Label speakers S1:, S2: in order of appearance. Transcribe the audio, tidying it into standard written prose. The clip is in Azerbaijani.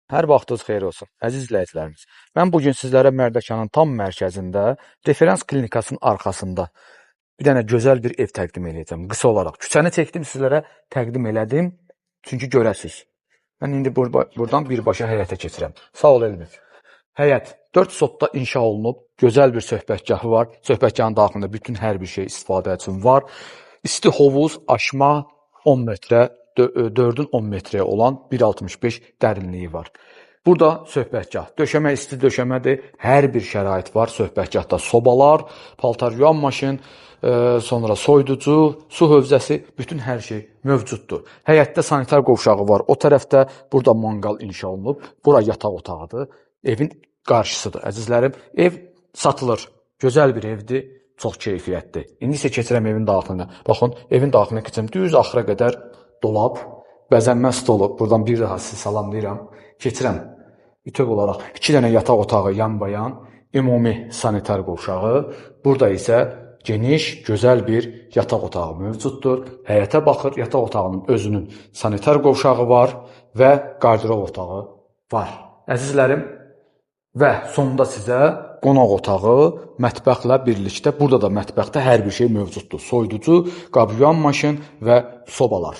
S1: Hər vaxtınız xeyir olsun, əziz izləyicilərimiz. Mən bu gün sizlərə Mərdəkanın tam mərkəzində, referans klinikasının arxasında bir dənə gözəl bir ev təqdim eləyəcəm. Qısa olaraq küçəni çəkdim sizlərə, təqdim elədim. Çünki görəsiz. Mən indi buradan birbaşa həyətə keçirəm. Sağ ol Elmir. Həyət 4 sotda inşa olunub, gözəl bir söhbətgahı var. Söhbətgahın daxilində bütün hər bir şey istifadə üçün var. İsti hovuz, aşma 10 metrə, 4-ün 10 metrəyə olan 1,65 dərinliyi var. Burada söhbətgah, döşəmə isti döşəmədir, hər bir şərait var söhbətgahda. Sobalar, paltar yuyan maşın, sonra soyuducu, su hövzəsi, bütün hər şey mövcuddur. Həyətdə sanitar qovşağı var. O tərəfdə burada manqal inşa olunub. Bura yataq otağıdır. Evin qarşısıdır. Əzizlərim, ev satılır. Gözəl bir evdir, çox keyfiyyətli. İndi isə keçirəm evin daxilinə. Baxın, evin daxilinə keçirəm. Düz axıra qədər dolab, bəzənmə stolu. Buradan bir daha sizi salamlayıram. Keçirəm. Bütöv olaraq 2 dənə yataq otağı yan-bayan, ümumi sanitar qovşağı. Burada isə geniş, gözəl bir yataq otağı mövcuddur. Həyətə baxır, yataq otağının özünün sanitar qovşağı var və qardırob otağı var. Əzizlərim, və sonda sizə qonaq otağı mətbəxlə birlikdə, burada da mətbəxdə hər bir şey mövcuddur. Soyuducu, qab yuyan maşın və sobalar.